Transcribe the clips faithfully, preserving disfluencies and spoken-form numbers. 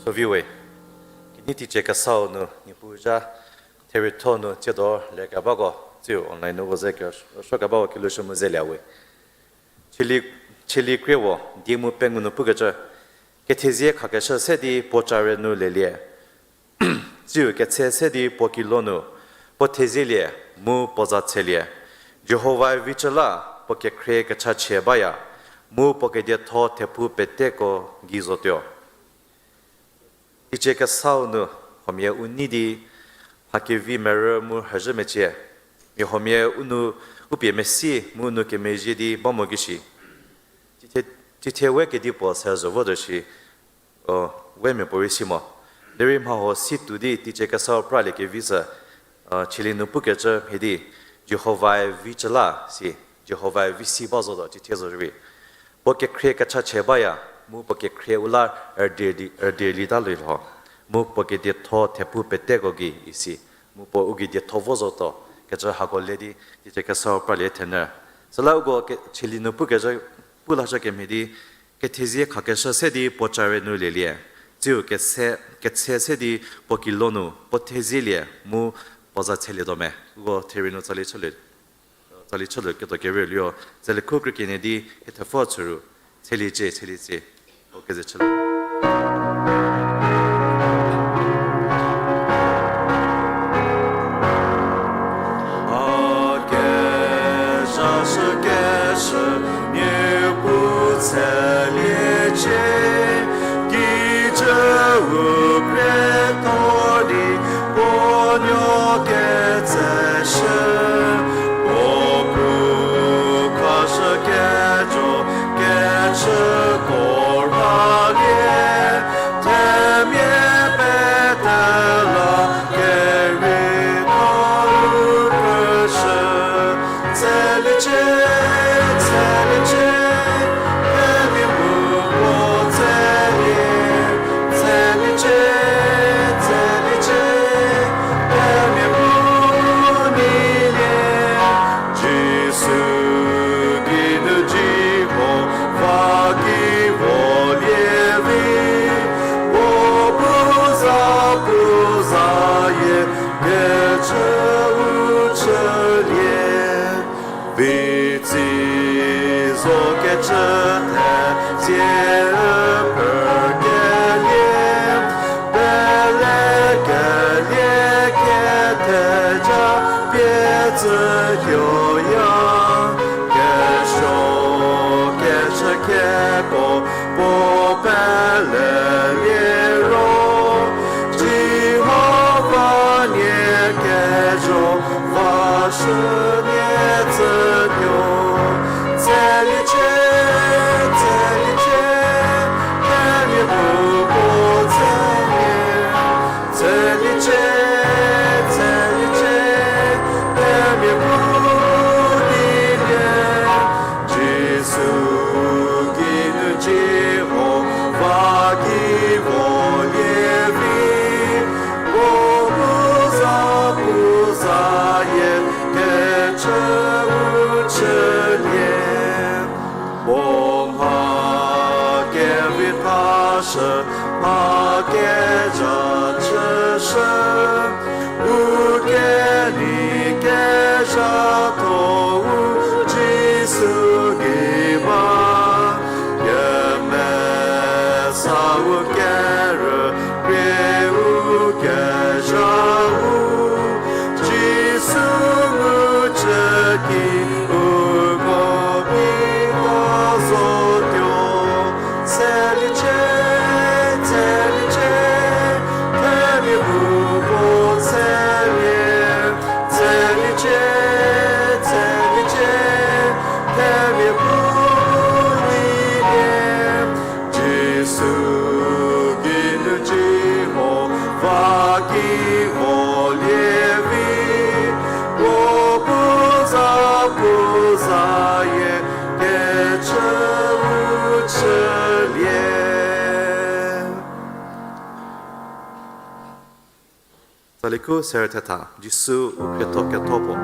Soviwe, kinyi teicie kesau nu Niepuu zha theritho nu tsiedo lekebako, tsiu online nu ko ze kerüsuo kebako kelhou shü mu zelie we. Cheli, Cheli krie-u die mu pengou nu pukecü, kethezie khakeshü se di puo ca re nu lelie. Tsiu ketse se di puo kilo nu, puo thezielie, mu puo za tshelie. Jihovae vicü la, puo kekhrie kechachie baya, mu puo kedietho thephu peteko gei zotuo. Teicie kesau nu, huomia u nei di, mha kevi merü mu rhüzhü mecie, mia huomia u nu, u pie mesi mu u nu kemezhie di ba mo ki shi. Cithie, cithie we kedipuo se zo votuo shi, o, we mia puorei si mo. Derei mha huo si tuo di teicie kesau pralie kevi sü, o, Cheli nu pukecü mhie di, Jihovae vicü la si, Jihovae vi si ba zotuo, cithie zo rei. Puo kekhrie kechachie baya, mu puo kekhrie u la rüdi, rüdilie ta lho. Mu puo kedietho thephu peteko gei isi, mu puo u gei dietho vo zotuo, kecü hako le di, teicie kesau pralie thenyü. Süla uko ke, Cheli nu pukecü, pu lashü kemhie di, kethezie khakeshü se di puo ca re nu lelie. Tsiu ketse, ketse se di puo kilo nu, puo thezielie, mu puo za tselietuo me. Uko therie nu tsali chülie, tsali chülie ketuo kerie liro, tsali khu krie kenie di, hie thepfü chüru, Cheli cie, Cheli cie. O keze chülie. A kezhashükeshü Niepuu tseliecie, kijüu kretho di puo nuo ketseshü, puo pu khashü kejo kechüko ralie, themia pete la kerei nu rüshü. Tseliecie, tseliecie, themia bu puo tselie. Tseliecie, tseliecie, themia bu neilie. Jisu geinu Jihova ki volie vi, puo bu za pu zayie kechüu chülie. Vitsi zo kecü the tsie üper kelie, pelekelie ketheja pie tsü tuoya. Kesuo kechü keko puo pelelie ro, Jihova nie kejo vashü nie tsütuo. Tseliecie, tseliecie, themia bu puo tselie. Tseliecie, tseliecie, themia bu neilie. Jisu geinu Jihova ki volie vi, puo bu za pu zayie kechüu chülie. Puo mha kevithashü, mha keja chüshü, u kenei kezhatho-u Jisu gei ba. Kemesau kerükrieu kezhau, Jisu ngucü ki uko miko zotuo. Tseliecie, tseliecie, themia bu puo tselie. Tseliecie, tseliecie, themia bu neilie. Jisu geinu Jihova ki volie vi, puo bu za pu zayie kechüu chülie. Tsali khu ser thetha, Jisu u khrietho ketho puo.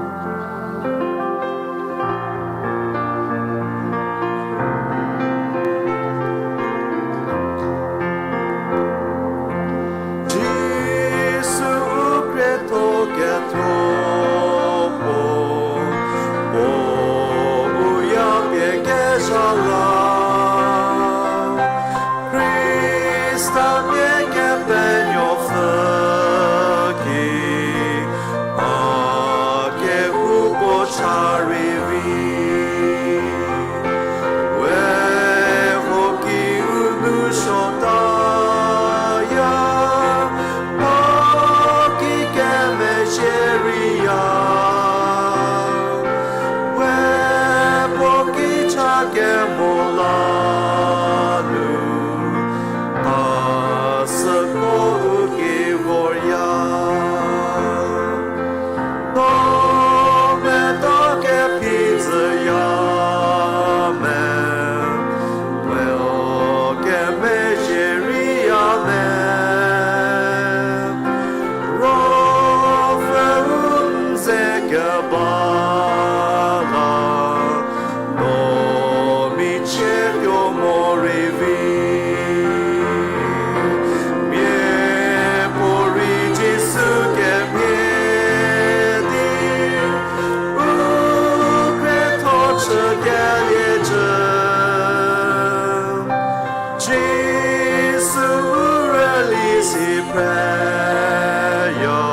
Phreya,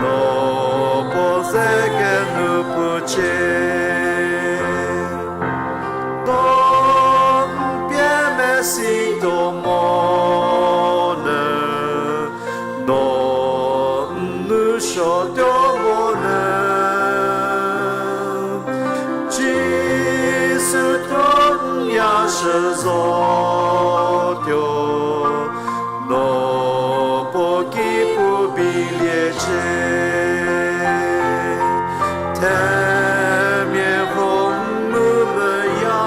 no puo ze kenu pucie. No n pie mesituo monyü, no n nou suotuo monyü. Jisu tuo n yashü zotuo, no puo ki pu biliecie. Themia ho n nou müya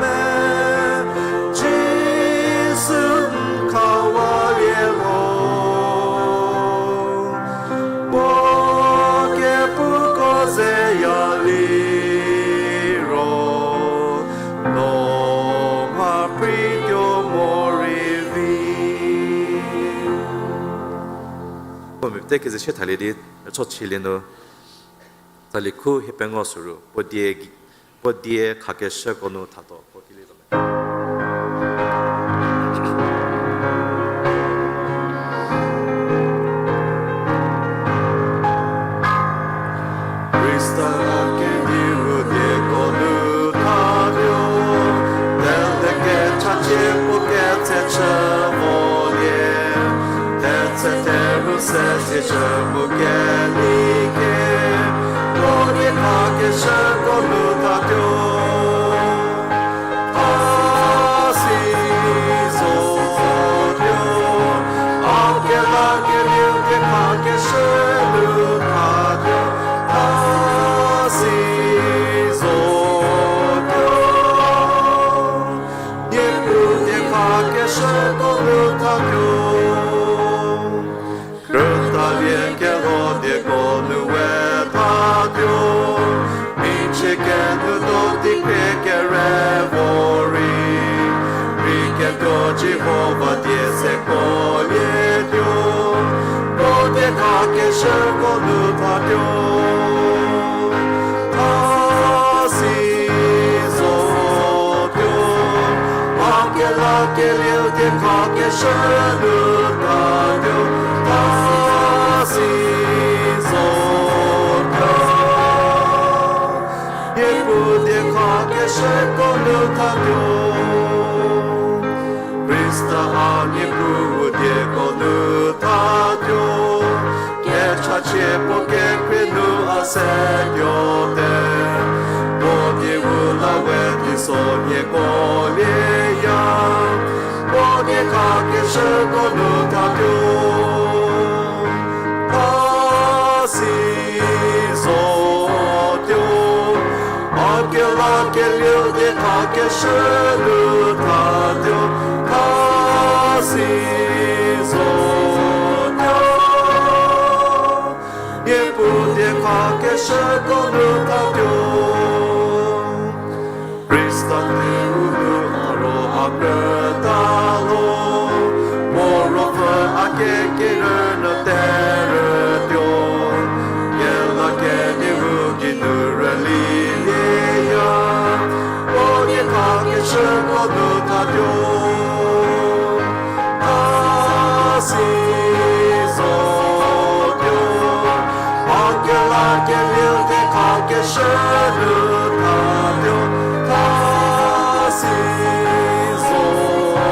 me, Jisu n khawalie ho. Puo kepuko zeya liro, no mha prituo morei vi. Puo mipete keze sie thalie di, rücho chülie nu, tsali khu hie pengou süru, puo die, puo die khakeshüko nu thatuo, puo kilie zo me. Khrista kediu dieko nu thatuo, tele kechachie puo ketse chü volie, tetse theru se sieshü puo kelie kie, puo die khakeshüko nu thatuo. A si zotuo, a kelakelieu die khakeshü nu thatuo. A si zotuo, Niepuu die khakeshüko nu thatuo. Krütalie kelho dieko nu we thatuo, michie kenu do di khrie kere vo rei, rei ketuo Jihova die se kuolietuo, puo die khakeshüko nu thatuo. A si zotuo, a kelakelieu die khakeshü nu thatuo. A si zotuo, Niepuu die khakeshüko nu thatuo. Khrista a Niepuu dieko nu thatuo, kechachie puo kekhrie nu a se tuote, puo dieu la we teiso nieko lieya, puo die khakeshüko nu thatuo. A si zotuo, a kelakelieu die khakeshü nu thatuo. A si zotuo, Niepuu die khakeshüko nu thatuo. Khrista dieu nu a ro a krüta lo, puo ruopfü a kekerünyü terütuo, kelakelie u geinu rülilieya, puo die khakeshüko nu thatuo. A si zotuo, a kelakelieu die khakeshü nu thatuo. A si zotuo,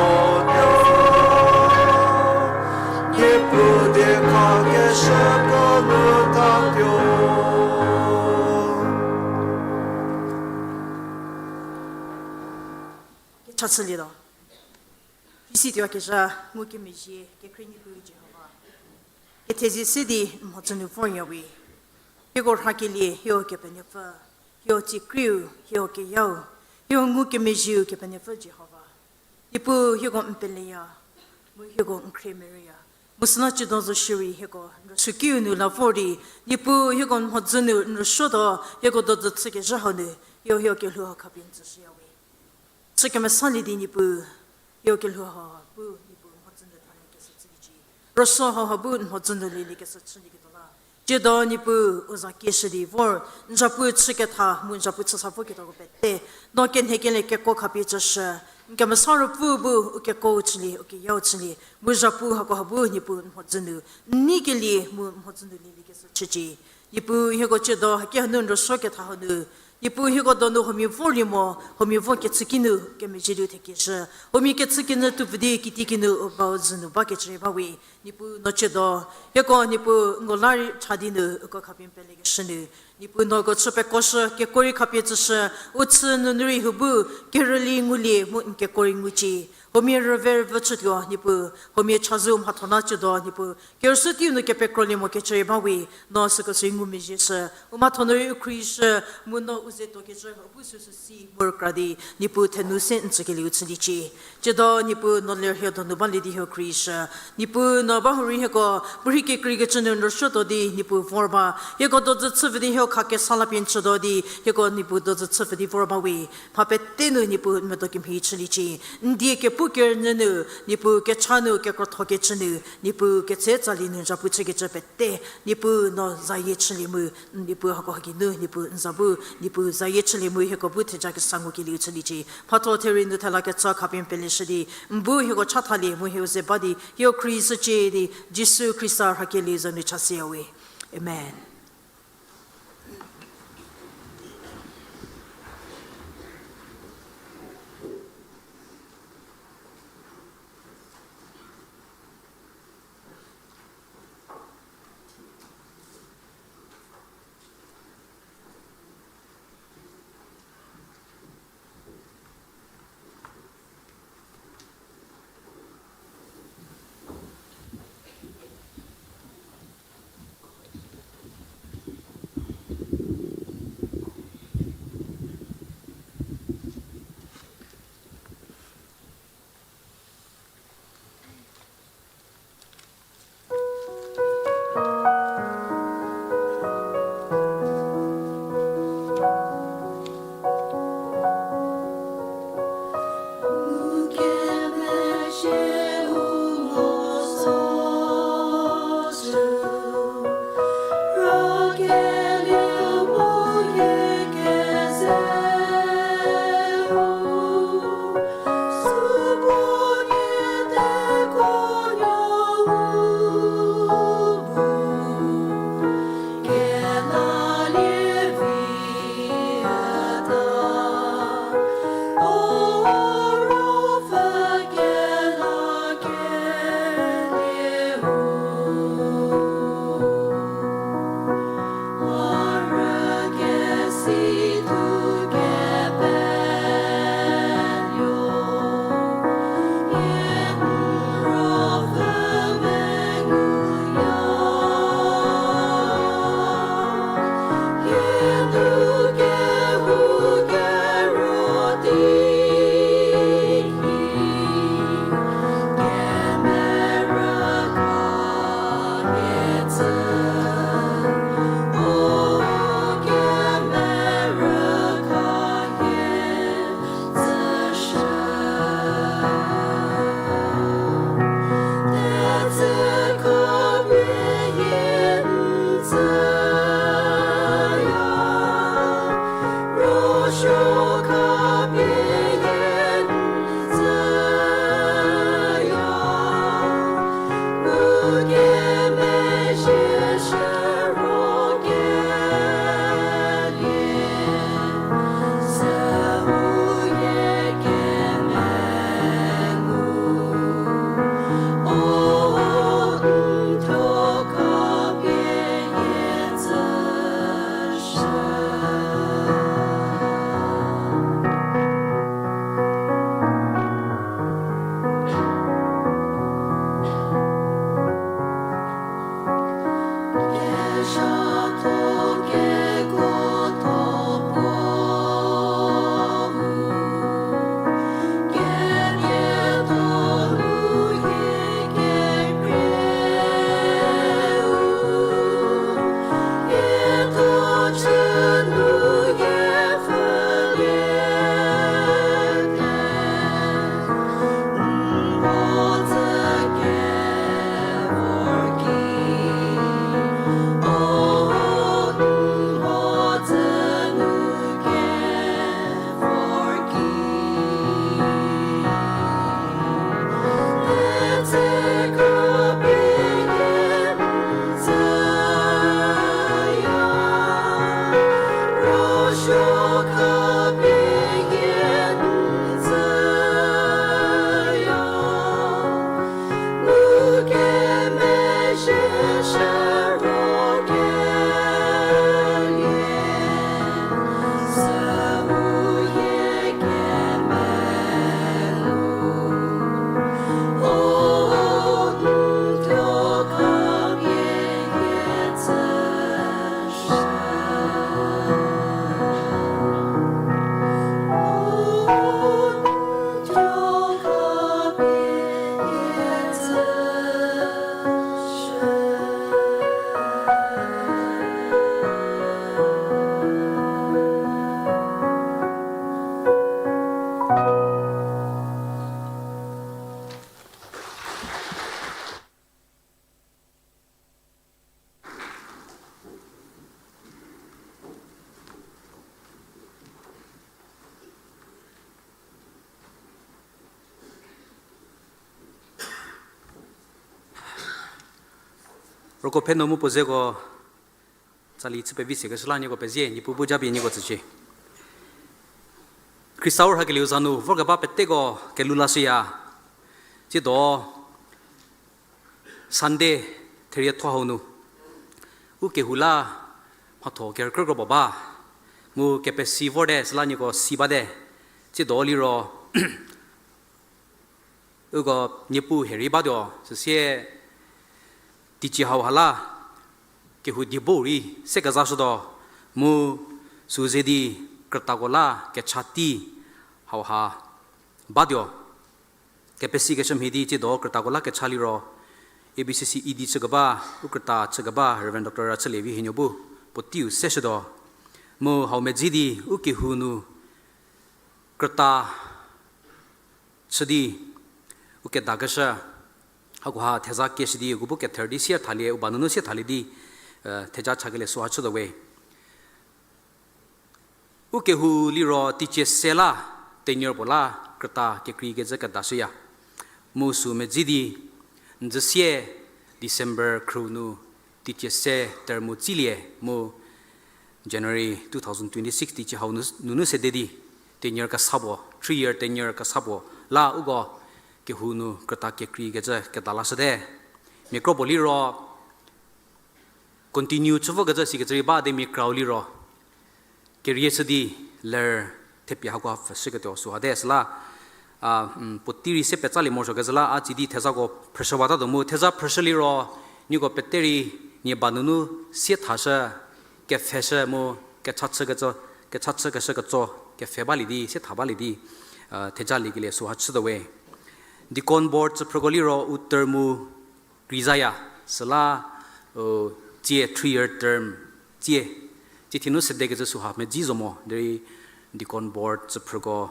Niepuu die khakeshüko nu thatuo. Kecha chülietuo. Isituokezha ngukemezhie kekhrie Niepuu Jihova, kethezie se di n mhodzü nu vorya we. Hieko rhakelie, hieko Kepenuopfü, hieko tsikriu, hieko keyau, hieko ngukemezhieu Kepenuopfü Jihova. Niepuu hieko n peleya, mu hieko n khriemereya. Mu süla chüdo zo shierei hieko n rüsuokiu nu la vor di, Niepuu hieko n mhodzü nu n rüsuotuo, hieko dojü chükezhü hau nu, hieko hieko kelhou hau khapie n tsüshüya we. Chü kemesalie di Niepuu, hieko kelhou hau bu Niepuu n mhodzü nu thalie keshü chüliecie. Rüsuo hau ha bu n mhodzü nu lielie keshü chülieketuo la, tsiedo Niepuu u za kieshü di vor, n zapu chüketha mu n zapu chüsa voketuoko pete, no kenhekelie kekuo khapie tsüshü, N kemesa Ruopfü bu u kekuo chülie, u keyau chülie, mu zhapu hako ha bu Niepuu n mhodzü nu, n neikelie mu n mhodzü nu lieliekeshü chücie. Niepuu hieko tsiedo haki hanu n rüsuo ketha hanu, Niepuu hieko donu huomia vorlie mo, huomia vo kechüki nu kemezhie di u thekieshü, huomia kechüki nu tuopfü di kitiekinu u bau zhü nu bakecü rei ba we. Niepuu no tsiedo, hieko Niepuu n ko la rei cha di nu uko khapie n pelekeshü nu, Niepuu no uko chü pekuoshü, kekuo rei khapie tsüshü, u chü nunu rei hou bu kerüli ngulie mu n kekuo rei ngucie. Huomia rüve rüvü chütuo Niepuu, huomia chazou mhatho la tsiedo Niepuu, kerüsuo teiu nu kepekrolie mo kecü rei ba we, no süko sü ngumezhieshü, u mhatho nu rei u khruohishü, mu no u ze tuokecü hau bu süsü si mu rükra di, Niepuu thenu se n tsükelieu chüliecie. Tsiedo Niepuu no ler hie donu balie di hieko khruohishü, Niepuu no ba hurei hieko, puorhi kekreikecü nu n rüsuotuo di Niepuu vor ba, hieko dozü chüpfü di hieko kha kesa la pie n chütuo di, hieko Niepuu dozü chüpfü di vor ba we, mha pete nu Niepuu n medo kemhie chüliecie, n die kepu kerünyü nu, Niepuu kecha nu kekrothokecü nu, Niepuu ketse tsalie nu n zhapu chükecü pete, Niepuu no zayie chülie mu, Niepuu hako haki nu, Niepuu n za bu, Niepuu zayie chülie mu hieko bu theja kesa ngukelieu chüliecie. Mhatho therie nu thela ketsa khapie n peleshü di, n bu hieko chathalie mu hieko ze ba di, hieko khruohishücie di, Jisu Khrista rhakelieu za nu chashüya we. Amen. Roko phe no mu puo zeko tsali chü pevi sekeshü la nieko pezie, Niepuu bu japie nieko tsücie. Khrista u rhakelieu za nu vorkeba peteko kelhou lashüya. Tsiedo Sunday therietho hau nu u kehou la mhatho kerükrü kro puo ba, mu kepesi vorte süla nieko si bate. Tsiedo liro uko Niepuu hie rei batuo, süsie teicie hauha la kehou diebo rei se kezashütuo, mu sü ze di krütako la kecha tei hauha batuo. Kepesikeshü mhie di tsiedo krütako la kecha liro A B C C E D chükeba, u krüta chükeba Reverend Doctor Rachülievi Hinuo bu puoteiu seshütuo. Mu hau medzi di u kehou nu krüta chü di u kedakeshü, hakoha theza kieshü di uko bu kether di sie thalie, u ba nunu sie thalie di, eh, theja chakelie süha chütuo we. U kehou liro teicie se la tenure puo la krüta kekreikecü kedashüya. Mu sü medzi di njüsie December khrü nu teicie se term-u tsilie mu January two thousand twenty-six teicie hau nu, nunu sede di tenure kesa puo, three year tenure kesa puo la uko kehou nu krüta kekreikecü kedalashüte. Mia kro puo liro continue chü vokecü sikecü rei ba di mia krau liro kerie chü di ler thepie hakoha pfhüshüketuo sühate süla, a, puotei rei se petsalie morosuokecü la a tsi di thezako phrüshüwatatuo mu theza phrüshü liro nieko pete rei nie ba nunu sie thashü, kepfheshü mu kecha chükecü, kecha chükeshü ketso kepfhe balie di sie tha balie di, a, theja liekelie süha chütuo we. Deacon board tsüphrüko liro u term-u kreizaya, süla, u, tsie three year term, tsie, tsie thie nu sedekecü süha medzi zo mo derei deacon board tsüphrüko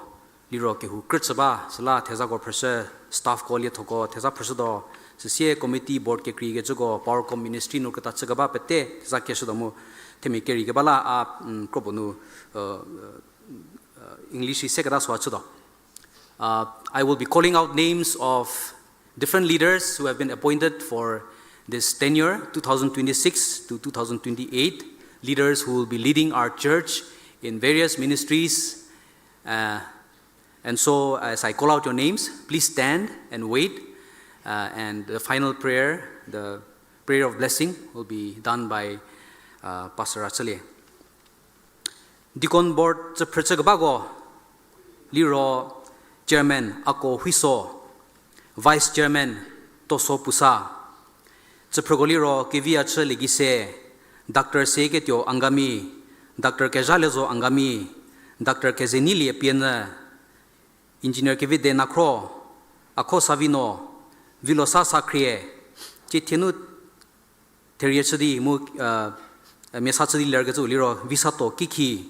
liro kehou krü chü ba süla thezako phrüshü, staffko liethoko theza phrüshütuo, süsie committee board kekreikecüko Power Com Ministry nu krüta chükeba pete theza kieshütuo mu themia kerei keba la a, kropuo nu, English rei seketa süha chütuo. Uh, I will be calling out names of different leaders who have been appointed for this tenure, two thousand twenty-six to two thousand twenty-eight, leaders who will be leading our church in various ministries. Uh, and so, as I call out your names, please stand and wait. Uh, and the final prayer, the prayer of blessing, will be done by, uh, Pastor Rachülie. Deacon board tsüphrü chükebako liro Chairman Ako Huiso, Vice Chairman Toso Pusa, tsüphrüko liro Keviachü Liegise, Doctor Seketuo Angami, Doctor Kezhalezo Angami, Doctor Kezeneilie Pienyü, Engineer Kevide Nakhro, Akho Savino, Vilosa Sakhrie, tsie thie nu therie chü di mu, mia sa chü di lerkecüu liro Visato Kikhi,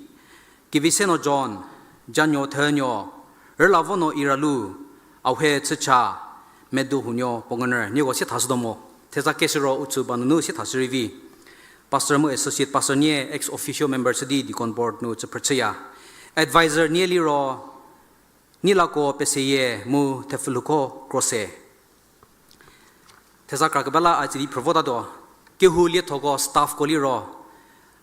Keviseno John, Januo Thenuo, Rülavonuo Iralu, Ahe Chücha, Medo Hunuo Pongener, nieko sie thashütuo mo. Theza keshü ro u chü ba nunu sie thashü rei vi. Pastor mu associate pastor nie ex officio member chü di deacon board nu tsüphrü chüya. Advisor nie liro Nilako Peseyie mu Thepfülhuko Krose. Theza krakeba la a tsi di phrü votatuo. Kehou liethoko staffko liro,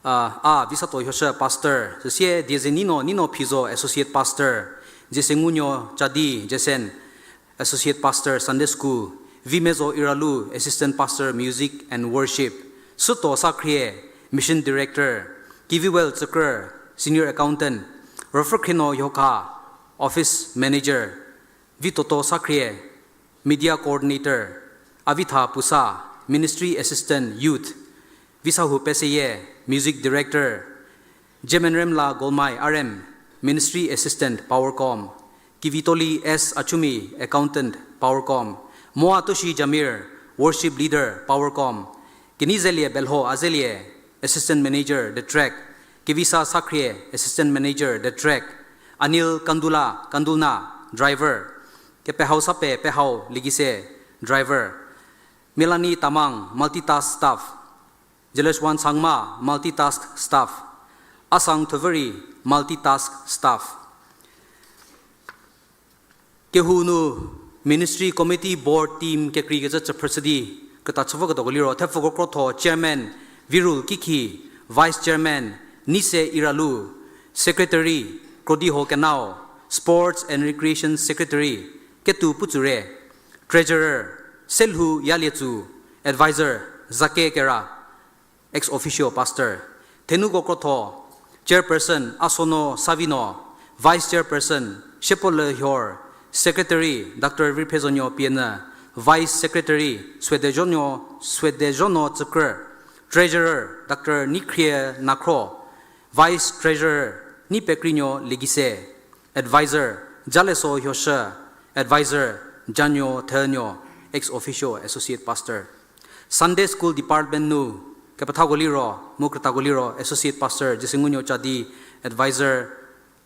a, a, Visato Hioshü pastor, süsie Diezenino, Nino Phizo associate pastor, Jesengunuo Chadi, Jesen, associate pastor, Sunday school, Vimezo Iralu, assistant pastor, music and worship, Süto Sakhrie, mission director, Kiviwell Tsükrü, senior accountant, Rüpfhükhrienuo Yhokha, office manager, Vitoto Sakhrie, media coordinator, Avitha Pusa, ministry assistant, youth, Visahu Peseyie, music director, Jemenremla Golmai R M, ministry assistant, Powercom, Kivitoli S Achumi, accountant, Powercom, Moatoshi Jamir, worship leader, Powercom, Kenizelie Belho Azelie, assistant manager, The Track, Kevisa Sakhrie, assistant manager, The Track, Anil Kandula, Kandulna, driver, Kepehau Sape, Pehau Liegise, driver, Melanie Tamang, multitask staff, Jaleshwan Sangma, multitask staff, Asang Thuvüri, multitask staff. Kehou nu ministry committee board team kekreikecü tsüphrü chü di Krüta chü voketuoko liro, Thepfuko Krotho, Chairman, Virul Kikhi, Vice Chairman, Nise Iralu, Secretary, Krodiho Kenao, Sports and Recreation Secretary, Ketu Putsure, Treasurer, Selhou Yalietsu, Advisor, Zake Kera, ex officio pastor. Thenuko Krotho, Chairperson, Asono Savino, Vice Chairperson, Shepole Hyor, Secretary, Doctor Virphezonyo Pienü, Vice Secretary, Suedezhonyo, Suedezhono Tsükrü, Treasurer, Doctor Nikhrie Nakhro, Vice Treasurer, Nipekrinyo Legise, Advisor, Jaleso Hyoshü, Advisor, Janyo Thenyo, ex officio Associate Pastor. Sunday School Department nu, kepethako liro, mu krütako liro, Associate Pastor, Jesengunyo Chadi, Advisor,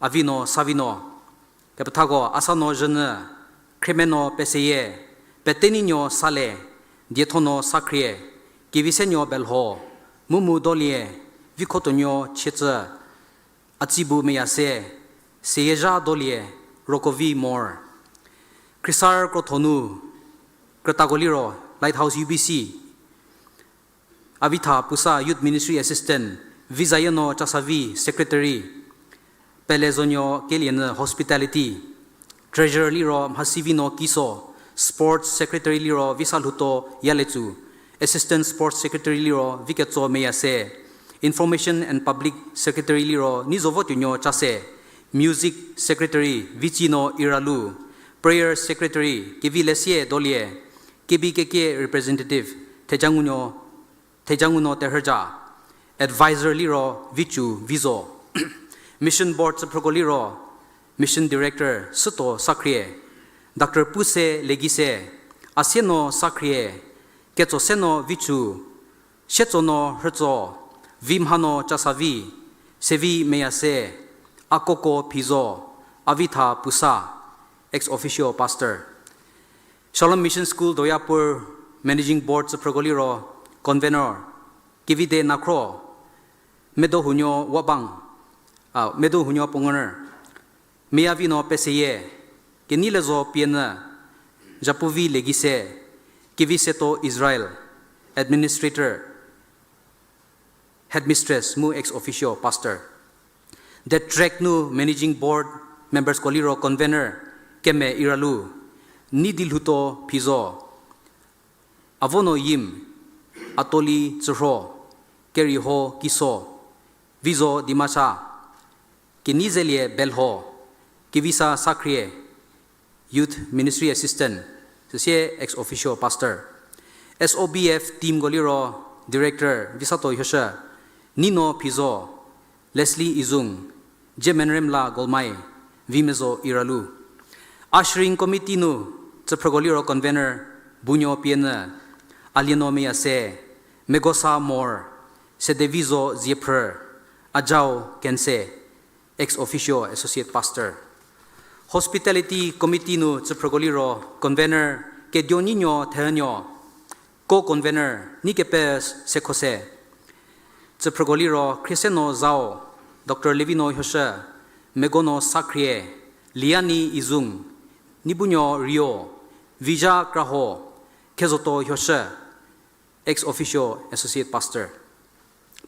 Avino Savino. Kepethako Asano Zhünyü, Khriemeno Peseyie, Peteninyo Sale, Diethono Sakhrie, Kevisenyo Belho, Mumu Dolie, Vikhotonyo Chietsü, Atsibu Meyase, Seyezha Dolie, Rokovi Mor. Khrisar Krotho nu, krütako liro, Lighthouse U B C, Avitha Pusa Youth Ministry Assistant, Vizayeno Chasavi Secretary, Pelezonyo Kelienü Hospitality, Treasurer liro Mhasivino Kiso, Sports Secretary liro Visalhuto Yaletsu, Assistant Sports Secretary liro Viketso Meyase, Information and Public Secretary liro Nizovotuonyo Chase, Music Secretary Vitsino Iralu, Prayer Secretary Kevilesie Dolie, K B K K Representative Thejanguno Thejanguno Terhüja, Advisor liro Vichu Vizo, Mission Board tsüphrüko liro Mission Director Süto Sakhrie, Doctor Puse Legise, Asieno Sakhrie, Ketsoseno Vichu, Sietsono Rhütso, Vimhano Chasavi, Sevi Meyase, Akoko Phizo, Avitha Pusa, ex officio pastor. Shalom Mission School Doyapur Managing Board tsüphrüko liro Convener Kevide Nakhro, Medohunuo Wabang, a, Medohunuo Pongoner, Meyavino Peseyie, Kenilezo Pienyü, Japuvi Legise, Keviseto Israel, Administrator, Headmistress mu ex officio pastor. The track nu Managing Board members ko liro Convener Keme Iralu, Nidilhuto Phizo, Avono Yim, Atoli Tsürho, Keriho Kiso, Vizo Dimasha, Kenizelie Belho, Kevisa Sakhrie, Youth Ministry Assistant, süsie ex officio pastor. S O B F team ko liro Director Visato Hyoshü, Nino Phizo, Leslie Izung, Jemenremla Golmai, Vimezo Iralu. Ushering Committee nu tsüphrüko liro Convener Bunyo Pienyü, Alieno Meyase, Megosa Mor, Sedevizo Ziephrü, Ajao Kense, ex officio Associate Pastor. Hospitality Committee nu tsüphrüko liro Convener Keduonyinyo Thenuo, Co-Convener Nikepe Sekhose, tsüphrüko liro Khrieseno Zhao, Doctor Levino Hyoshü, Megono Sakhrie, Liani Izung, Nibunuo Rio, Vizha Kraho, Khezoto Hyoshü, ex officio Associate Pastor.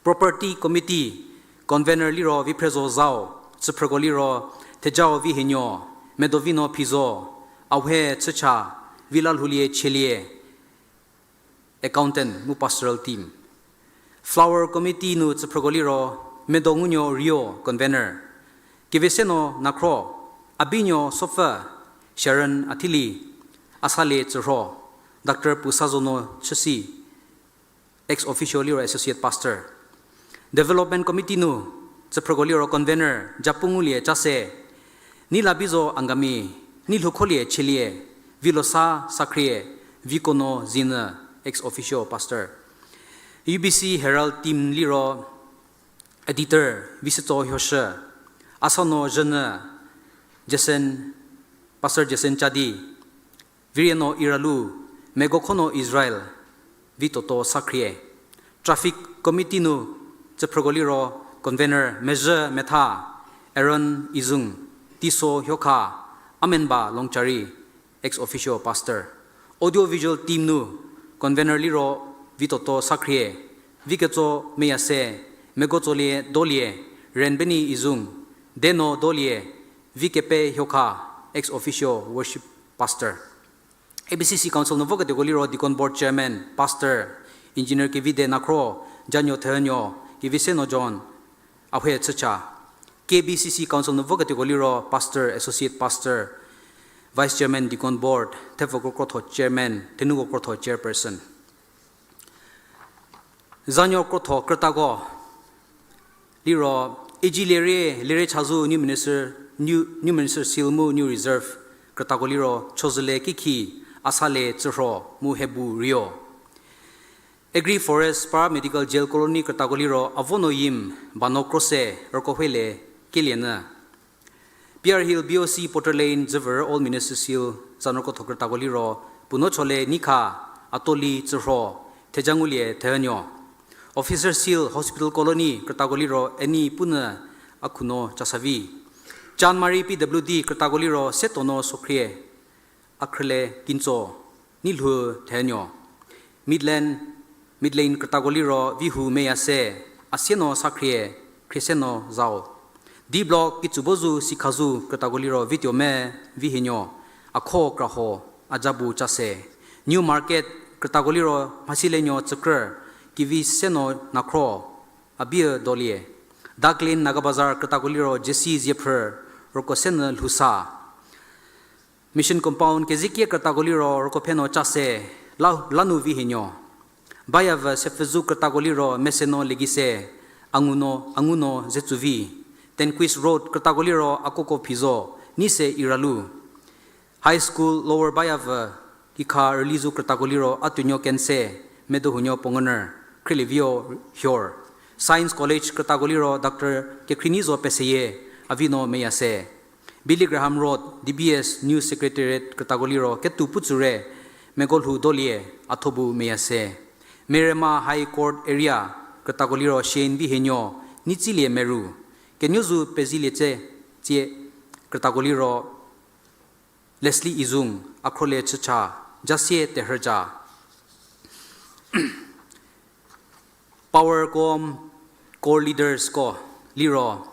Property Committee Convener liro Viphrezo Zhao, tsüphrüko liro Thejao Vihenuo, Medovino Phizo, Awe Chücha, Vilalhoulie Chielie, Accountant mu Pastoral Team. Flower Committee nu tsüphrüko liro Medongunuo Rio, Convener, Keveseno Nakhro, Abinuo Sopfü, Sharon Athili, Asalie Tsürho, Doctor Pusazono Chüsi, ex officio liro Associate Pastor. Development Committee nu tsüphrüko liro Convener Japungulie Chase, Nilabizo Angami, Nilhoukholie Chielie, Vilosa Sakhrie, Vikono Zinyü, ex officio Pastor. U B C Herald Team liro Editor Visetso Hyoshü, Asano Zhünyü, Jason, Pastor Jason Chadi, Virieno Iralu, Megokhono Israel, Vitoto Sakhrie. Traffic Committee nu tsüphrüko liro Convener Mezhü Metha, Aaron Izung, Tiso Hyokha, Amenba Longchari, ex officio Pastor. Audio Visual Team nu Convener liro Vitoto Sakhrie, Viketso Meyase, Megotsolie Dolie, Renbeni Izung, Deno Dolie, Vikepe Hyokha, ex officio worship pastor. A B C C Council nu voketuoko liro Deacon Board Chairman, Pastor, Engineer Kevide Nakhro, Januo Thenuo, Keviseno John, Ahue Chücha. K B C C Council nu voketuoko liro Pastor, Associate Pastor, Vice Chairman, Deacon Board, Thepfuko Krotho Chairman, Thenuko Krotho Chairperson. Zanuo Krotho Krütako liro, Eji Lerie, Lerie Chazou, New Minister, New, New Minister Seal mu New Reserve Krütako liro, Chozüle Kikhi, Asale Tsürho mu Hebu Rio. Agri Forest Paramedical Jail Colony Krütako liro, Avono Yim, Bano Krose, Rükohuele Kelienü. Piar Hill B O C Porter Lane, Züvür Old Minister Seal, Zanuo Krotho Krütako liro, Punochole Nikha, Atoli Tsürho, Thejangulie Thenuo. Officer Seal Hospital Colony Krütako liro, Eni Punü Akhuno Chasavi. Chanmari P W D Krütako liro, Setono Sokhrie, Akhrüle Kintso, Nilhou Thenuo. Midland, Midlane Krütako liro, Vihu Meyase, Asieno Sakhrie, Khrieseno Zau. D Block Kitsubozu Sikhazu Krütako liro, Vituome Vihienuo, Akho Kraho, Ajabu Chase. New Market Krütako liro, Mhasilenuo Tsükrü, Keviseno Nakhro, Abie Dolie. Daklin Naga Bazar Krütako liro, Jesse Ziephrü, Rükosenü Lhusa. Mission Compound Kezikie Krütako liro, Rükopheno Chase, La-, Lanu Vihienuo. Bayavü Sepfüzu Krütako liro, Meseno Legise, Anguno, Anguno Zetsuvi. Tenquist Road Krütako liro, Akoko Phizo, Nise Iralu. High School Lower Bayavü, Kikha Rülizu Krütako liro, Atuonuo Kense, Medohunuo Pongoner, Khrielivio Hyor. Science College Krütako liro, Doctor Kekhrinizo Peseyie, Avino Meyase. Billy Graham Road, D B S New Secretariat Krütako liro, Ketu Putsure, Megolhou Dolie, Athobu Meyase. Merema High Court Area Krütako liro, Shane Vihienuo, Nitsilie Meru. Kenuozu Pezilie Tse, Tsie Krütako liro, Leslie Izung, Akhrole Chücha, Jasie Terhüja. Power Quorum Core Leaders ko liro,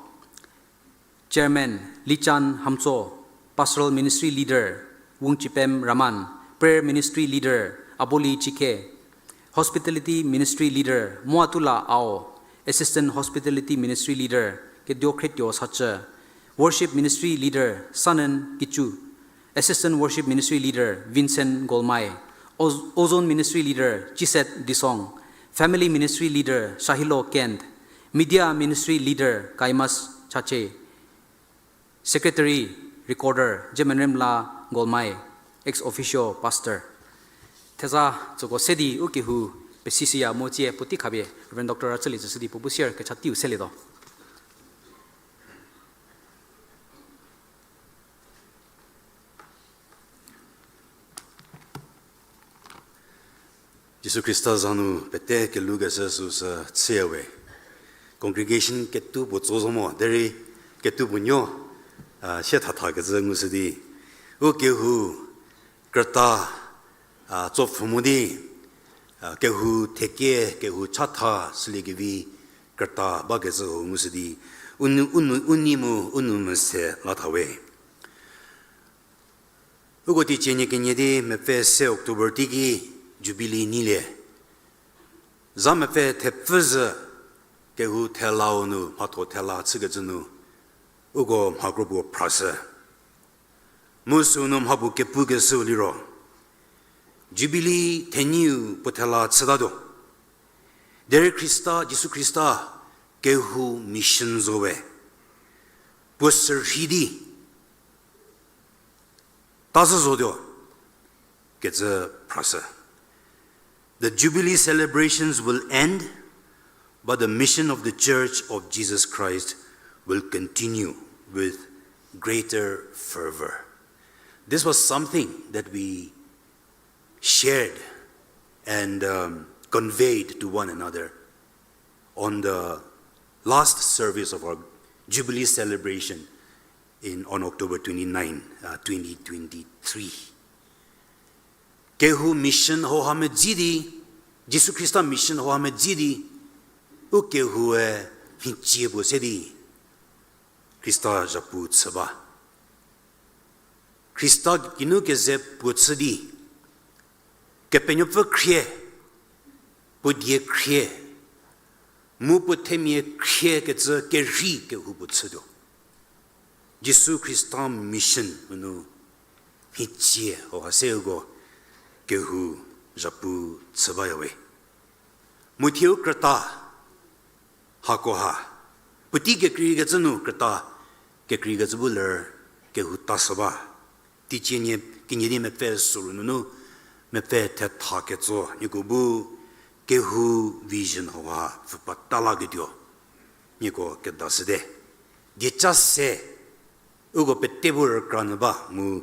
Chairman Lichan Hamtso, Pastoral Ministry Leader Wungchipem Raman, Prayer Ministry Leader Aboli Chikhe, Hospitality Ministry Leader Moatula Ao, Assistant Hospitality Ministry Leader Keduokhretuo Sache, Worship Ministry Leader Sanen Kichu, Assistant Worship Ministry Leader Vincent Golmai, Oz-, Ozone Ministry Leader Chiset Disong, Family Ministry Leader Shahilo Kent, Media Ministry Leader Kaimas Chache, Secretary, Recorder Jemenremla Golmai, ex officio Pastor. Theza tsüko se di u kehou pesisiya mo tsie puotei khapie Reverend Doctor Ratsülie Züsü di puo bu share kecha teiu selietuo. Jisu Khrista za nu pete kelhou kese süsü chüyawe. Congregation ketuo puo tso zo mo, derei ketuo puo nuo, a, sie thatha kecü ngushü di. U kehou krüta, a, tsopfhü mo di, a, kehou thekie, kehou chatha süliekevi krüta bakecü ho ngushü di. U nu, u nu, u nei mu, u nou mese la thawe. Uko teicie nie kenie di mepfü se October teiki Jubilee nyilie. Za mepfü thepfü zhü kehou thelau nu mhatho thela chükecü nu uko mha kropuo phrashü. Mu süu nu mha puo kepukeshüu liro Jubilee thenyiu puo thela chütatuo. Derei Khrista, Jisu Khrista kehou mission zo we. Puo sürhei di ta zhü zotuo kecü phrashü. The Jubilee celebrations will end, but the mission of the Church of Jesus Christ will continue with greater fervor. This was something that we shared and, um, conveyed to one another on the last service of our Jubilee celebration in, on October twenty-nine, uh, twenty twenty-three. Kehou mission hauha medzi di, Jisu Khrista mission hauha medzi di, u kehoue mhicie puo se di, Khrista zhapu chü ba. Khrista geinu keze puo chü di, Kepenuopfü khrie, puo die khrie, mu puo themia khrie kecü kerhei kehou puo chütuo. Jisu Khrista mission-u nu mhicie hauha se uko kehou zhapu chü bayawe. Mu thie u krüta hakoha, puotei kekreikecü nu krüta kekreikecü bu ler kehou ta shü ba. Teicie nie kenie di mepfü soru nunu mepfü thetha ketso nieko bu kehou vision hauha pfü pata laketuo nieko kedashüte. Dieca se uko pete bu rükra nyü ba mu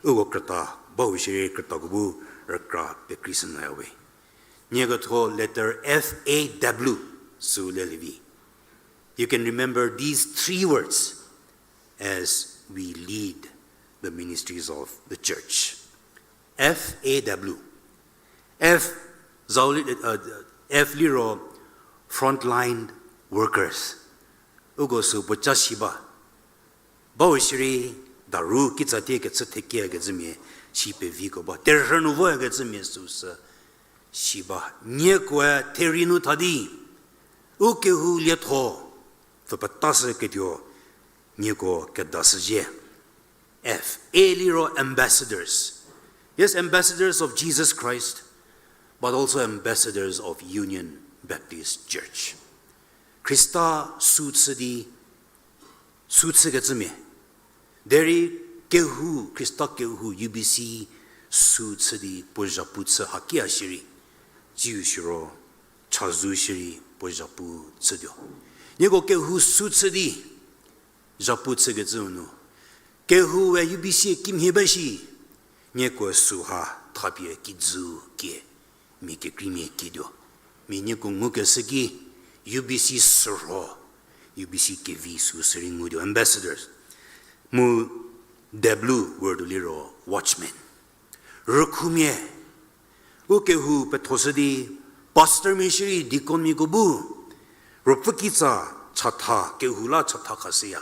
uko krüta bau shierei krütako bu rükra pekreishü nyüyawe. Nieko thuo letter F A W sü lelie vi. You can remember these three words as we lead the ministries of the church. F A W. F, zau li, uh, F liro frontline workers. Uko sü puoca si ba. Bau shierei daru kitsatie kechü thekiekecümia si peviko ba. Terhü nu voyakecümia süsü si ba. Niekoe therei nu tha di u kehou lietho pfü petashüketuo nieko kedashüzhie. F, A liro ambassadors. Yes, ambassadors of Jesus Christ, but also ambassadors of Union Baptist Church. Khrista sü chü di, sü chükecümia. Derei kehou, Khrista kehou U B C sü chü di puo zhapu chü hakia shierei, tsiu siro, chazou shierei puo zhapu chütuo. Nieko kehou sü chü di zhapu chükecüu nu, kehoue U B C kimhie ba shi, nieko süha thapie kijü kie, mia kekreimia kietuo. Mia nieko ngukeshü ki, U B C sürho, U B C kevi süsü rei ngutuo, ambassadors. Mu W word liro watchman. Rükhumia, u kehou pethoshü di, pastormia shierei deaconmiako bu, ruopfü kitsa chatha, kehou la chatha khashüya.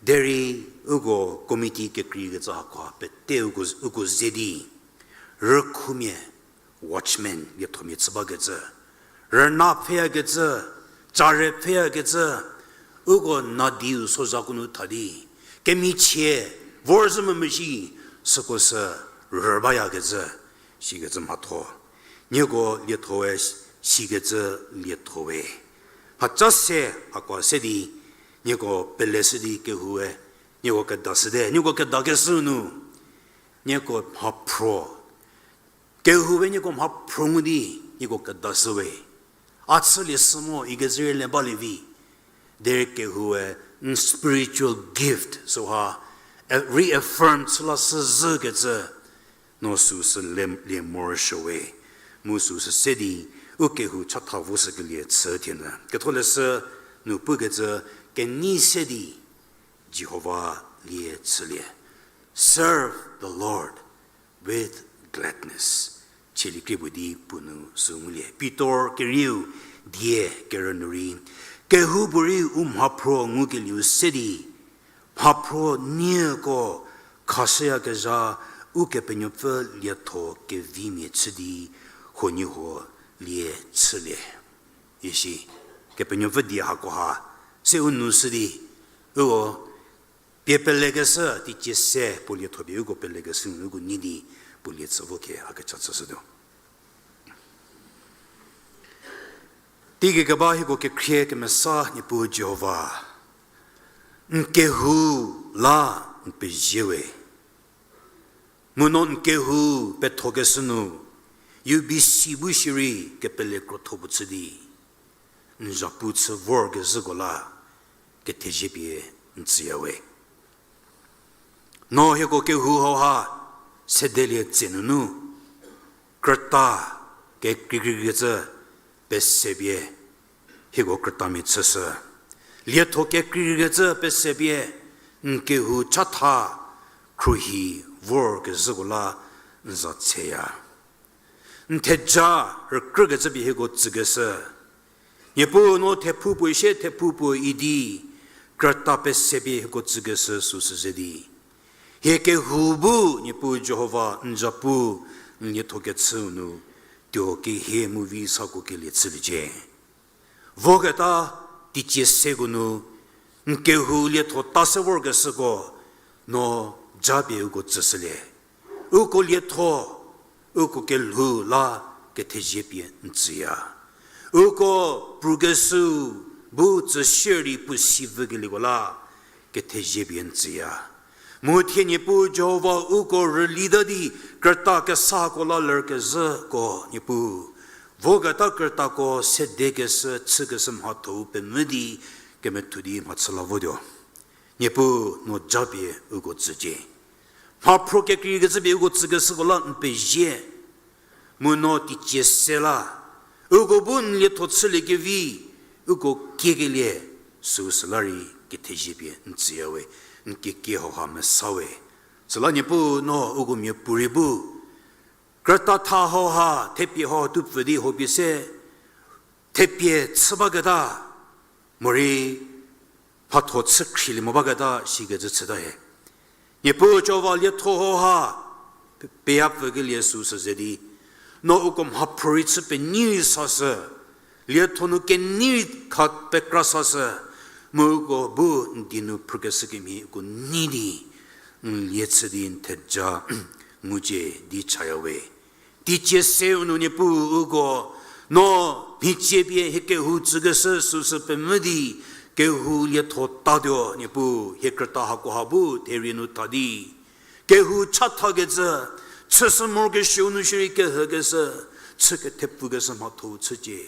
Derei uko committee kekreikecü hakoha pete uko, uko ze di, rükhumia, watchman, liethomia chü bakecü, rüna pfheyakecü, care pfheyakecü, uko nadiu sozhako nu tha di, kemichie, vorzhü mümüzhie, süko sü rü bayakecü, sikecü mhatho. Nieko liethoe, sikecü liethoe. Mhaca se, hakoha se di, nieko peleshü di kehoue, nieko kedashüte, nieko kedakeshü nu, nieko mhaphro, kehoue nieko mhaphro ngu di, nieko kedashüwe. A chülie sü mo, ikecü rei le balie vi. Derei kehoue n spiritual gift süha, eh, reaffirm chü la shüzhükecü, no süsü le, lie morosuowe. Mu süsü se di, u kehou chatha voshükelie chü thienyü. Ketholeshü nu pukecü, kenei se di, Jihova lie chülie. Serve the Lord with gladness. Chielie krie puo di puo nu sü ngulie. Pitor kerieu die kerü nu rei, kehoupuorei u mhaphro ngukelieu se di, mhaphro nieko khashüyakezha Ukepenuopfü lietho kevimia chü di huoniehuo lie chülie. Isi, Kepenuopfü die hakoha se u nu shü di, uko pie pelekeshü, teicie se puo lietho pie uko pelekeshü nu uko nei di puo lie chü vo ke a kecha chüshütuo. Teigei keba hieko kekhrie kemesa Niepuu Jihova, n kehou la n pezie we. Mu no n kehou pethokeshü nu, U B C bu shierei kepele krotho puo chü di, n zhapu chü vorkezhüko la kethezie pie n tsüya we. No hieko kehou hauha sedelie tse nunu, krüta kekreikreikecü pese pie hieko krütamia chüshü. Lietho kekreikreikecü pese pie n kehou chatha khruohi vorkezhüko la n za tseya. N theja rükrükecü pie hieko tsükeshü. Niepuu no thephu puo shie, thephu puo idi, krüta pese pie hieko tsükeshü süsü ze di, hie kehou bu Niepuu Jihova n zapu n lietho kechüu nu tuo kehie mu vi sako kelie chüliecie. Voketa teicie seko nu n kehou lietho ta se vorkeshüko no japie uko tsüshülie. Uko lietho, uko kelhou la kethezie pie n tsüya. Uko prukeshüu bu tsüshie di puo si vükelieko la kethezie pie n tsüya. Mu thie Niepuu Jihova uko rülita di krüta kesako la lerkezhüko Niepuu, voketa krütako sedekeshü, chükeshü mhatho-u pemvü di kemethu di mhachü la votuo. Niepuu no japie uko tsücie. Mhaphro kekreikecü pie uko tsükeshüko la n pezie. Mu no teicie se la uko bu n lietho chüliekevi, uko kiekelie, süu süla rei kethezie pie n tsüya we, n kekie hauha mesa we. Süla Niepuu no uko miapuorei bu krüta tha hauha, thepie hauha tupfü di hopie se thepie chü baketa, morei mhatho chü khrielie mo baketa sikecü chüta hie. Niepuu Jihova lietho hauha pe-, peyapfükelie süsü ze di, no uko mhaphro rei chü penyi rei sashü, lietho nu kenei rei kha pekra sashü, mu uko bu n die nu phrükeshü kemhie uko nei di n lie chü di n theja ngucie di chaya we. Teicie seu nu Niepuu uko no mhicie pie hie kehou tsükeshü süsü pemvü di, kehou lietho tatuo Niepuu, hie krüta hakoha bu therie nu tha di kehou chathakecü, chüshü morokesuou nu shierei kehükeshü, chü kethepfükeshü mhatho-u chücie.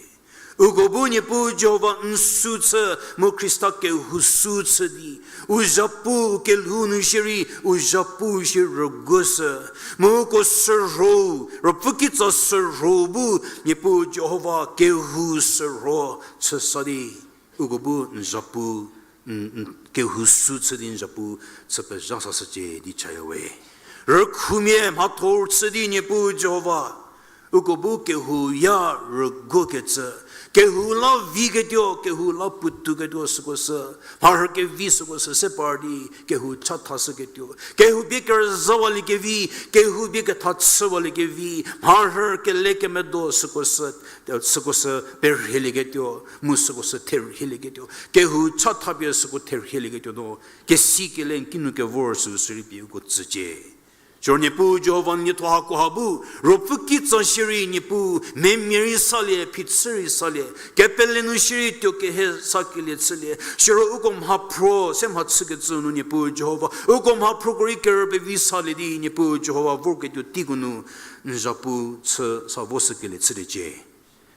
Uko bu Niepuu Jihova n süu chü, mu Khrista kehou süu chü di, u zhapu u kelhou nu shierei u zhapu shie rüguoshü, mu uko sürho, ruopfü kitsa sürho bu Niepuu Jihova kehou sürho chü sa di, uko bu n zhapu, n, n, kehou süu chü di n zhapu chü pezha sashücie di chaya we. Rükhumia mhatho chü di Niepuu Jihova, uko bu kehou ya rüguokecü, kehou la viketuo, kehou la puotou ketuo süko sü, mharhü kevi süko sü se par di kehou chathashüketuo, kehou bie kerüzawaliekevi, kehou bie ketha chüwaliekevi, mharhü kele kemedo süko sü, süko sü perhielieketuo, mu süko sü therhielieketuo, kehou chathapie süko therhielieketuo no, kesi kele n kinu kevor süu sü rei pie uko tsücie. Siro Niepuu Jihova n lietho hakoha bu, ruopfü kitsa shierei Niepuu, memia rei salie, phichü rei salie, kepele nu shierei tuo kehe sakelie chülie, siro uko mhaphro, se mhachükecü nu Niepuu Jihova, uko mhaphroko rei kerü pevi salie di Niepuu Jihova vorketuo teiko nu, n zhapu chü sa voshükelie chüliecie.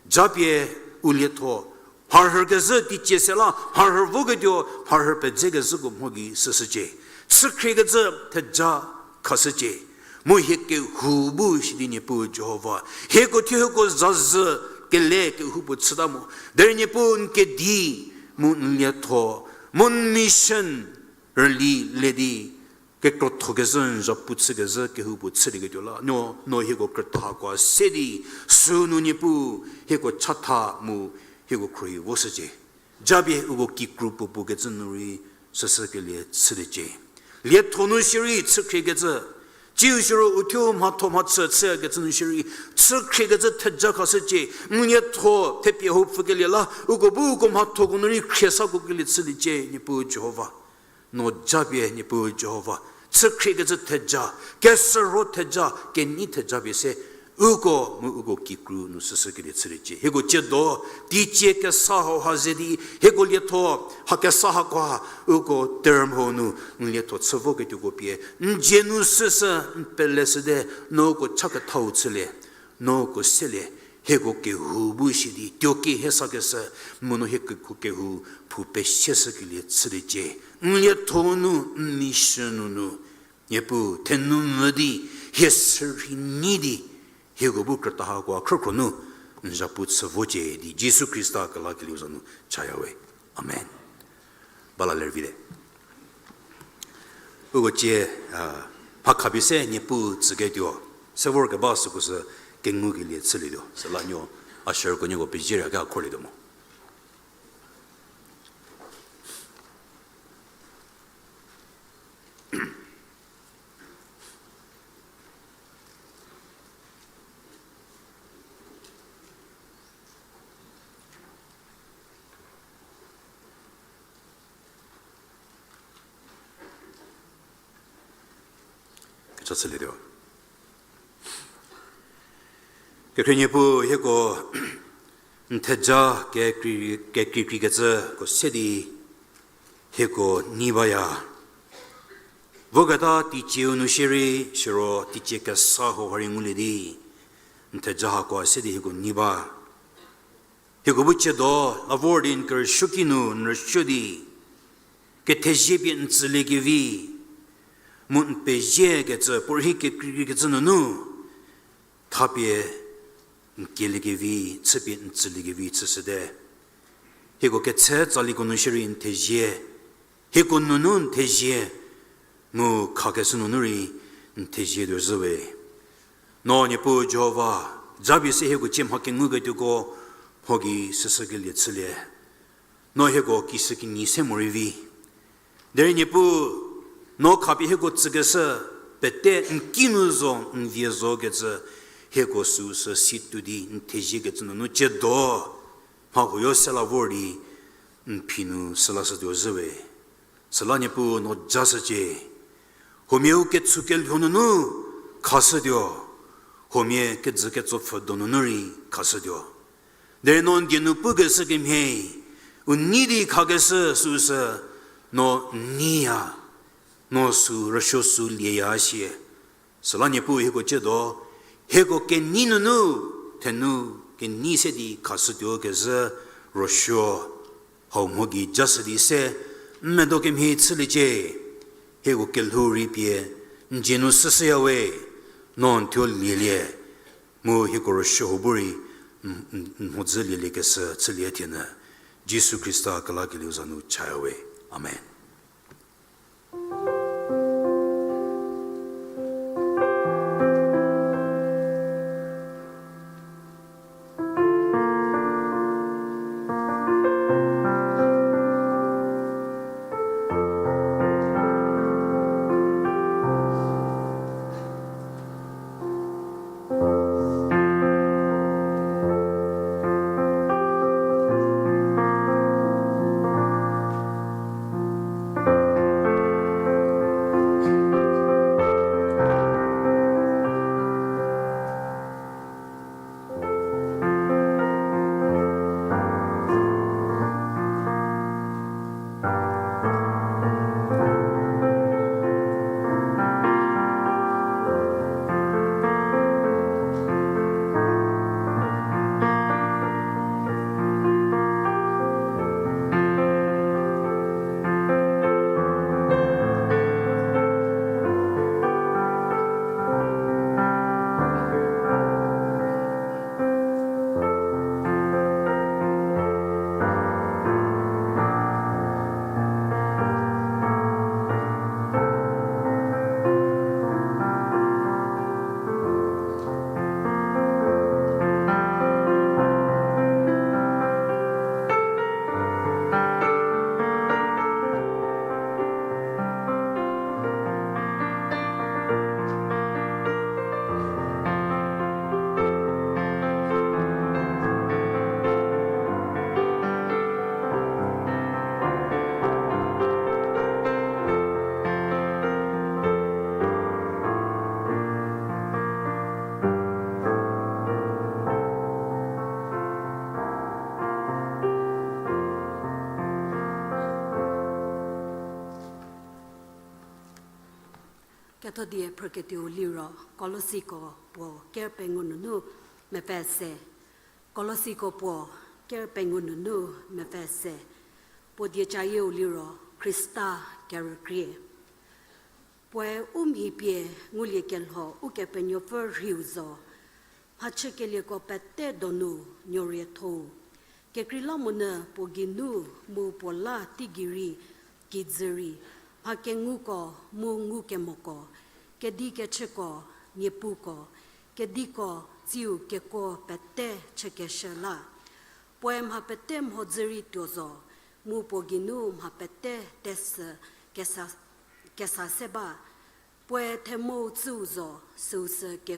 Japie u lietho, mharhü kezhü teicie se la mharhü voketuo, mharhü pedzekezhüko mho gei süshücie. Chükhriekecü theja khashücie. Mu hie kehou bu shi di Niepuu Jihova, hieko thuo hieko zazhü kele kehoupuo chüta mo. Derei Niepuu n kedi, mu n lietho, mu n mission rüli le di, kekrothokecü n zhapu chükezhü kehoupuo chülieketuo la, no, no hieko krüta hakoha se di, sünu Niepuu, hieko chatha mu hieko khruohi voshücie. Japie uko kikru puopuo kecü nu rei süshükelie chüliecie. Lietho nu shierei chükhriekecü, tsiu siro uthuo mhatho mhachü chüyakecü nu shierei, chükhriekecü theja khashücie, n lietho thepie hou pfükelie la, uko bu uko mhathoko nu rei khriesako kelie chüliecie, Niepuu Jihova. No japie Niepuu Jihova, chükhriekecü theja, kesürho theja, kenei theja pie se, uko mu uko kikru nu süshükelie chüliecie. Hieko tsiedo, teicie kesa hauha ze di, hieko lietho, ha kesa hakoha, uko term hau nu, n lietho chü voketuoko pie, n dzie nu süshü, n peleshüte, no uko cha kethau chülie, no uko selie, hieko kehou bu shi di tuo kehe sakeshü, mu no hieko kehou phou pesieshükelie chüliecie. N lietho nu, n mission nu nu, Niepuu thenou mvü di, hie sürhei nyi di, hieko bu krüta hakoha khrükhro nu, n zhapu chü vocie di Jisu Khrista kelakelieu za nu chaya we. Amen. Bala lervite. Uko cie, a, mha khapie se Niepuu tsüketuo. Se vorkeba süko sü kengukelie chülietuo. Süla nuo usherko nieko pezie rei a khorlietuo mo. Kecha chülietuo. Kekhrie Niepuu, hieko n theja kekrei, kekreikrei kecüko se di hieko nei baya. Voketa teicieu nu shierei, siro teicie kesa hauha rei ngulie di n theja hako se di hieko nei ba. Hieko bu ciedo, la vor di n kerüsuoki nu n rüsuo di kethezie pie n tsüliekevi, mu n pezie kecü, puorei kekreikrei kecü nunu thapie n kieliekevi, chüpie n tsüliekevi chüshüte. Hieko ketse tsaliko nu shierei n thezie, hieko nunu n thezie, mu khakeshü nunu rei n thezie tuo zhüwe. No Niepuu Jihova, japie se hieko cie mha kenguketuoko mho gei süsükelie chülie. No hieko kishükinyi se morei vi. Derei Niepuu, no khapie hieko tsükeshü pete n kinu zo, n vie zo kecü, hieko süu sü si tuo di n thezie kecü nunu ciedo, mha huoyo se la vor di n phi nu süla shütuo zhüwe. Süla Niepuu no jashücie. Huomia u ketsu kelho nunu khashütuo. Huomia kejü ketsopfhü donunu rei khashütuo. Derei no n die nu pukeshü kemhie, u nei di khakeshü süu sü no neiya, no sü rüsuo sü lieya sie. Süla Niepuu hieko ciedo, hieko kenei nunu, thenu, kenei se di khashütuo kezhü rüsuo. Hau mho gei jashü di se, n medo kemhie chüliecie, hieko kelhou rei pie, n dzie nu süshüya we, no n thuo lielie, mu hieko rüsuo hau bu rei, n, n, n mhodzü lieliekeshü chülie thienyü. Jisu Khrista kelakelieu za nu chaya we. Amen. Kethodie phrüketuou liro, Kolosiko puo ker pengou nunu mepfü se. Kolosiko puo ker pengou nunu mepfü se. Puo diecayieu liro, Khrista kerükrie. Puoe u mhi pie nguliekelho Ukepenuopfü rhiu zo, mhachükelieko pete donu nuoriethou. Kekreilamonyü puo geinu mu puo la teigei rei, kijü rei, mha kenguko mu ngukemoko, kedi kechüko, Niepuko, kediko, tsiu kekuo pete chükeshü la. Puoe mha pete mhodzü rei tuo zo, mu puo geinu mha pete tesü kesa, kesa se ba. Puoe themou tsüu zo, süu sü ke